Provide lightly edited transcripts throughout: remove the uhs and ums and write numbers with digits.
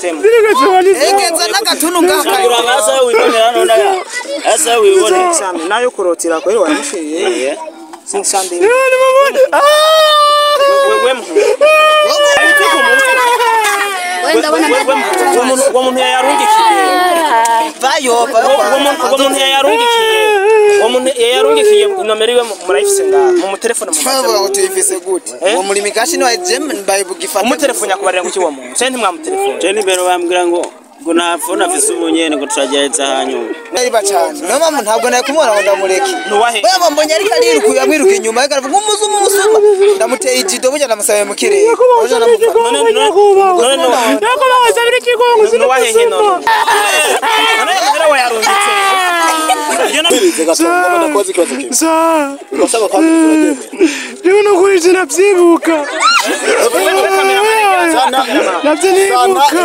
gutema Egenza n'agatuntu ngaka urangasa wibonera none ya asa wibone cyane nayo kurotira kweri wamushiriye sinsande wewe umuntu yarungikiye bayo umuntu yarungikiye nomero iwe murayifise ngaha mu telefone mu tuyifise gute uwo muri mikashi no jem bayibugifata mu telefone yakubarira ngo kiwa muntu sente mwa mu telefone je ni bero bambwira ngo ntafona afise ubunyene ngo turajyaza hanyuma nariba cyane no mama ntabwo naye kumubona ngo ndamureke nuwahe wewe mbonye ari kariruku yamwiruka inyuma yagara nk'umuzumu musuma ndamuteye ijido burya ndamusabe mu kirere burya none nako bazabira kigongo nuwahe hino none wa yarungitse Leo nakuja nabyibuka. Sana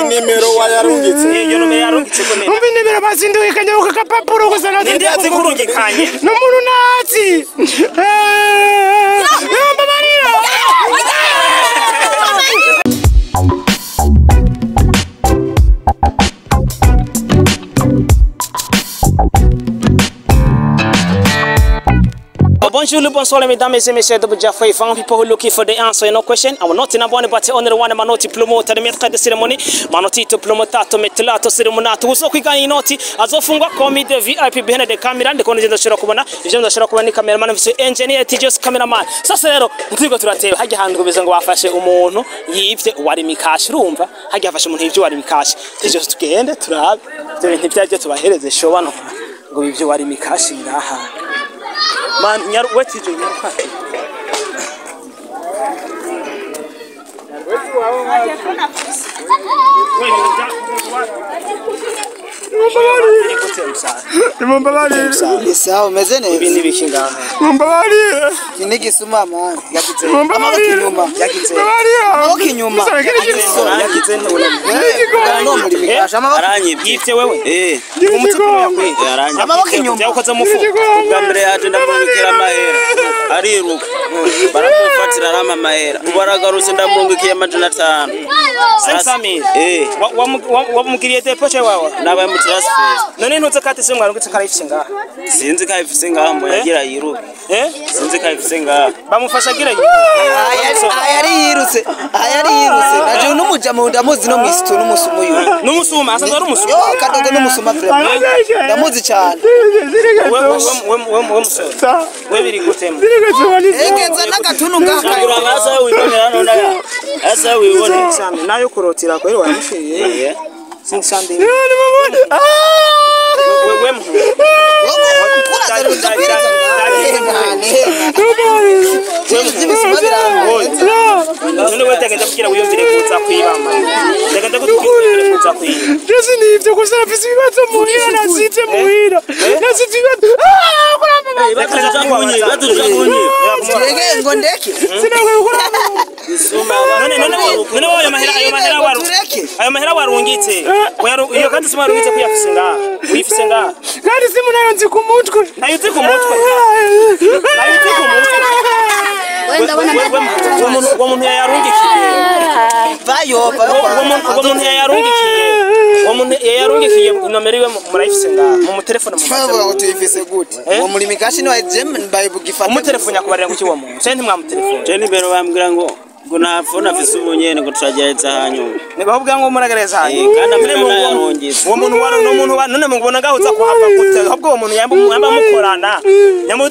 inimero wayarungitse. Iyo numero yarungitse ko nene. Umbi nimero bazinduye kanyabuka kapapuro gusa na ndi ati kurungikanye. N'umuntu nazi. Yomba Maria. Bonjour, bonsoir, mesdames et messieurs de Jaffa. Found people who looking for the answer, no question. I'm not in a one, but only one. Manoti promoter, the maître de cérémonie. Manoti to promotato, metlato ceremonato. Uso kwigana inoti azofungwa komite VIP behind the camera. Ndiko nje ndashira kubona ivyo ndashira kubona ni cameraman mfise engineer TJS cameraman. Sasa rero nziko turateba hajya hantu biza ngo bafashe umuntu yivye wari mikashi urumva hajya afashe umuntu yivye wari mikashi. TJS tugende turabe ibyo bintu byaje tubahereze shobano ngo ivyo wari mikashi ngaha. Man, nyaru wetije nyaru kwati. Mumbabarire. Sawa umeze neza. Ibindi bikinga. Mumbabarire. Kinigisuma man. Yagize. Mumbabarire. Yagize. Amaboko inyuma. Yagize ntubona. No muri mikashi amaboko. Aranyibye wewe. Umutsiko yakwiye. Aranyibye. Amaboko inyuma. Yakoze mufu. Bwambere yaje ndamurungikira amahera. Ariruka. Baramufatira rama amahera. Ubaragarutse ndamurungikiye amajana 5. Sensami. Wamugiriye depoche wawe. Nabaye mu transfer. None ntuze kati se mwarungitse karayifise ngaha. Sinzi kayifise ngaha mbo yagira yiruka. Sinzi kayifise ngaha. Bamufasha agira Ayari yirutse. Naje n'umuja mu ndamuzi no mwisitu n'umusumu uyu. Numusuma asanzwe ari umusuma. Yo kadogo n'umusuma vraiment. Ndamuzi cyane. We musore. We biri gutema. Egenza n'agatuntu ngaka. Urangasa wibonera none ya asa wibone cyane nayo kurotira kweri wamushiriye. Sinsande. None wetegenda kugira wiyumvire kuza kwibama. Tegenda kutukira kuza kwiba. Jesi nivyo gusa nafise ibibazo muhira nasitse muhira. Nasitse ibibazo. Yege ngo ndeke. None wowe ayo mahera warungitse. Iyo kandi sima warungitse kuyafise ngaha. Uyifise ngaha. Kandi simu nayo nzi ku mutwe. Nayo nzi ku mutwe. Umuntu yarungikiye. Bayo. Umuntu yarungikiye nomero iwe murayifise ngaha mu telefone mu. Bavuga ngo tuyifise gute. Uwo muri mikashi no jem bayibugifata. Mu telefone yakubarira ngo kiwa muntu. Sente mwa mu telefone. je ni bero bambwira ngo ntafona afise ubunyene ngo turajyaza hanyuma Nibahubwa ngo muragereza hayi. kandi amena yarongitse Uwo muntu wari no muntu none mubona ngaho uza kuhava gute. Ahubwo uwo muntu yamba mukorana.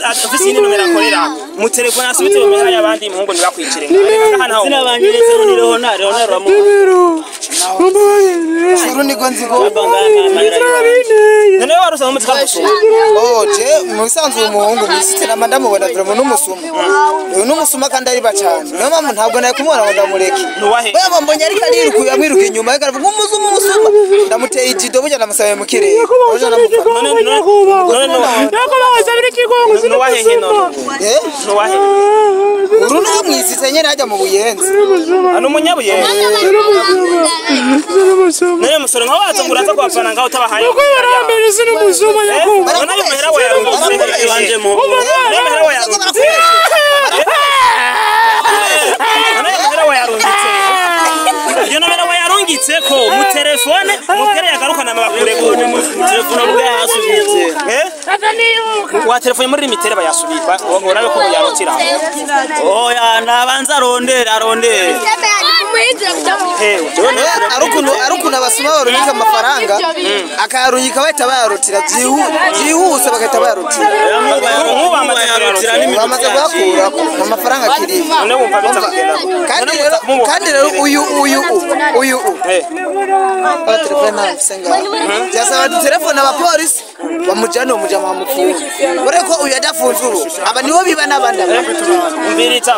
Afise indi nomero akorera. Mu telefone asubitse mu mihera y'abandi muhungu nibakwicire ngaha. sina bangiretse ngo ni Leonard ramu Shuru niko nzigo. None warusa mu tsikamusuma. Je musanzwe umuhungu misite na ndamubona vraiment n'umusuma. Uyu n'umusuma kandi ari bacana. No mama ntabwo naye kumubona ngo ndamureke. Nuwahe. Wewe mbonye ari kariruku yamwiruka inyuma yagara nk'umuzumu musuma. Ndamuteye ijido burya ndamusabe mu kirere. Burya ndamufata. Nako bazabira kigongo. Nuwahe hino. Nuwahe. Uru no mwisize nyene ajya mu buyenzi. Ano munyabuye. None musore nkaho azungura aza kwapana ngaho tabahaye. Uko yarambere sino musuma yakumva. None ayo mahera wayarungitse banje mu. None mahera wayarungitse. None mahera wayarungitse. Iyo nomero wayarungitse ko mu telefone bakurekura telefone bwasubitse wa telefone muri limitere bayasubiye urabe ko yarotira oya nabanza arondera arukuna basuma barunyika amafaranga akayarunyika bahita bayarotira byihuse bagahita bayarotira bamaze kuyakura amafaranga akiri kandi rero uyu telefone ntasenga byasaba telefone abapolisi bamujyane umujama wamufunga bore ko uyu adafunze ubu aba nibo biba n'abandi umbirita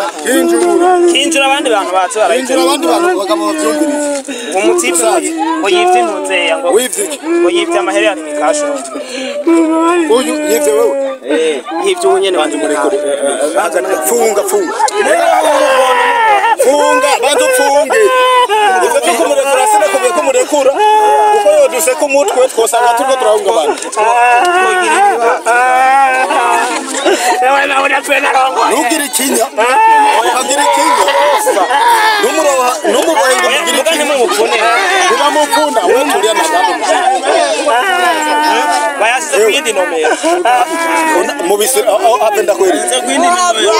kinjura abandi bantu batse Injira abandi bantu bagabo bavyumviriza. umutipe ngo yivye ntuzeya ngo yivye amahera ya mikasho Uyu yivye wewe. yivye unyene wanje murekure Funga. Funga bantu funge. Ivyo cyo kumurekura sina kubiye kumurekura. Uko yoduse ko mutwe twosanga turiko turahunga abantu. Nugira ikinya. Nugira ikinya. Numurengo mugira ikinya. Mupfuna we turiya nagabo. bayasize kuyindi nomero Mubise apenda kweli. kwindi nimero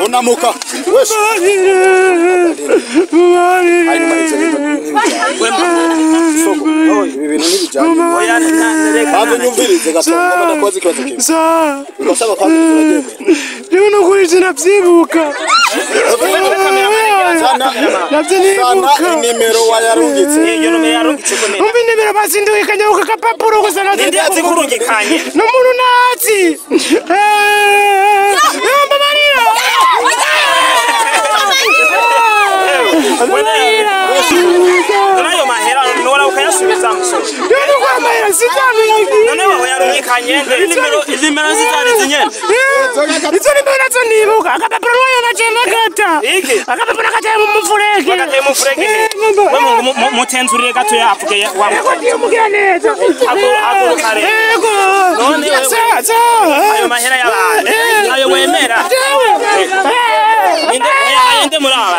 Unamuka. Wesh. Soko. Ibi bintu nibijanye. oya reka Bantu nyumvirize gatonda badakoze ikibazo kimwe. Ugasaba kandi turagenda. Niba kurikira byibuka nabyo nibuka Inimero wayarungitse. iyo nomero yarungitse ko neza umva inimero basinduye kanyawuka kapapuro gusa ndi ati kurungikanye n'umuntu nazi yamba marira nayo mahera nora ukayasubiza musoro none kwa mahera sitamenye none wawe yarungikanye izi nimero zitari zinyene izo nimero nazo nibuka akapapuro nayo nacenda gata iki akapapuro kataye mu mufurege bakataye mu furege mutenzurire gato yavuge yamugira neza agurukare yego none ayo mahera y'abantu ayo wemera inde muri aba